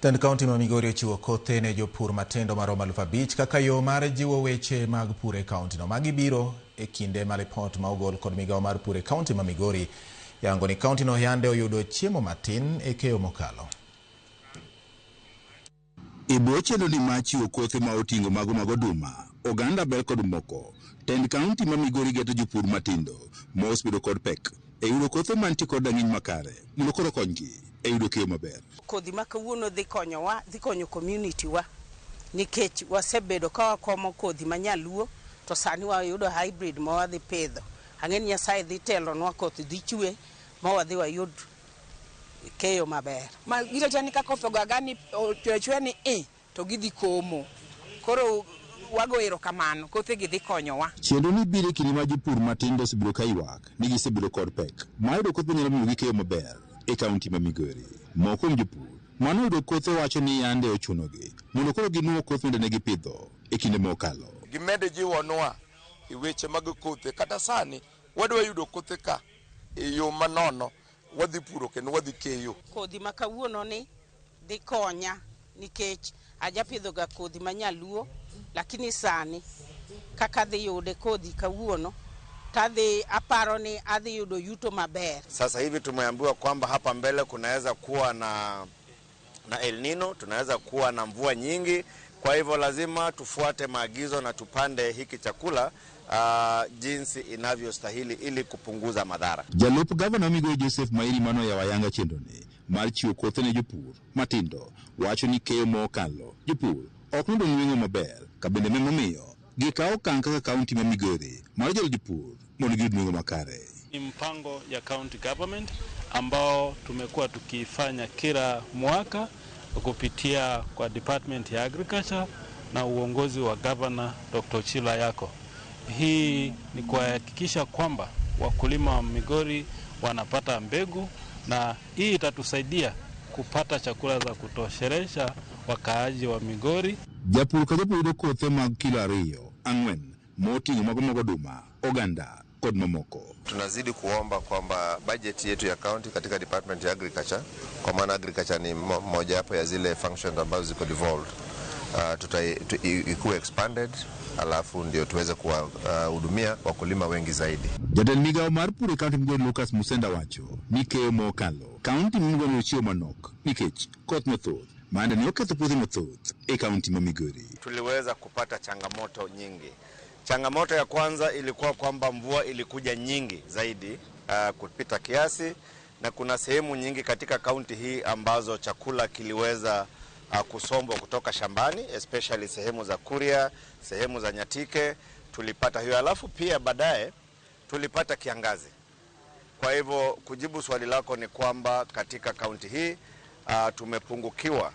Tend kaunti ma Migori ochiwo kothe ne jopur matindo maromo 5,000 kaka yo mar jiwo weche mag pur e kaunti no. Magi biro e kinde ma ripot ma ogol kod migawo mar pur e kaunti ma Migori yango ni kaunti no yande oyudo chiemo matin e keyo mokalo. E bwo chenro ni mar chiwo kothe ma oting'o mago mag oduma, oganda, bel kod moko, tend kaunti ma Migori geto jopur matindo ma osebedo kod pek e yudo kothe mantie kod rang'iny makare mondo koro okonygi e yudo keyo maber. Kodhi ma kawuono dhi konyowa, dhi konyo community wa nikech wasebedo ka wakomo kodhi ma nyaluo to sani wayudo hybrid ma wadhi pidho. Ang'e ni Nyasaye dhi telonwa, koth dhi chwe ma wadhi wayud keyo maber. Ma girito ni ka koth ogo aga ni ochwe achweya ni i to gidhi komo. Koro wago erokamano, kothe gi dhi konyowa. Chenro ni biro e kinde ma jopur matindo osebedo ka ywak ni gisebedo kod pek mar yudo kothe manyalo miyogi keyo maber e kaunti ma Migori. Moko kuom jopur mane oyudo kothe wacho ni yande ochunogi mondo koro ginuo kothe mane gipidho e kinde mokalo. Gimed jiwonwa e weche mag kothe, kata sani wadwa yudo kothe ka e yo manono, wadhi puro kendo wadhi keyo. Kodhi ma kawuono ni dhi konya nikech ajapidho ga kodhi ma nyaluo, lakini sani kaka adhi yude kodhi kawuono tadhi aparo ni adhi yudo yuto maber. Sasa hivi tumeambiwa kwamba hapa mbele kunaweza kuwa na El Nino, tunaweza kuwa na mvua nyingi. Kwa hivyo lazima tufuate maagizo na tupande hiki chakula jinsi inavyostahili ili kupunguza madhara. Jalup gavana Migori Joseph Mairi mano yawo ayanga chenroni mar chiwo kothe ne jopur matindo wacho ni keyo mokalo jopur ok noyudo nweng'o maber ka bende emomiyo gikawo okang' kaka kaunti ma Migori mar jalo jopur mondo giyud nweng'o makare. Ni mpango ya county government ambao tumekuwa tukifanya kila mwaka kupitia kwa Department ya Agriculture na uongozi wa Governor Dr. Ochilo Ayacko. Hii ni kuhakikisha kwamba wakulima wa Migori wanapata mbegu, na hii itatusaidia kupata chakula za kutoshelesha wakaaji wa Migori. Japur ka japur yudo kothe mag kilo 2, 4 moting'o mago mag oduma, oganda kod mamoko. Tunazidi kuomba kwamba budget yetu ya county katika Department ya Agriculture, kwa maana agriculture ni mojawapo ya zile functions ambazo ziko devolved, ikuwe expanded, alafu ndio tuweze kuwahudumia wakulima wengi zaidi. Jatend migawo mar pur e kaunti Migori Lucas Musenda wacho ni keyo mokalo kaunti Migori ochiwo manok nikech koth mathoth mande ne oketho puothe mathoth e kaunti ma Migori. Tuliweza kupata changamoto nyingi. Changamoto ya kwanza ilikuwa kwamba mvua ilikuja nyingi zaidi kupita kiasi, na kuna sehemu nyingi katika kaunti hii ambazo chakula kiliweza kusombwa kutoka shambani, especially sehemu za Kuria, sehemu za Nyatike tulipata hiyo. Alafu pia baadaye tulipata kiangazi. Kwa hivyo kujibu swali lako ni kwamba katika kaunti hii tumepungukiwa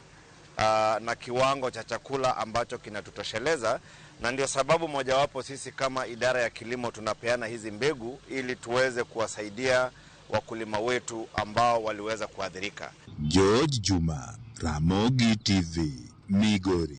na kiwango cha chakula ambacho kinatutosheleza, na ndio sababu mojawapo sisi kama idara ya kilimo tunapeana hizi mbegu ili tuweze kuwasaidia wakulima wetu ambao waliweza kuathirika. George Juma, Ramogi TV, Migori.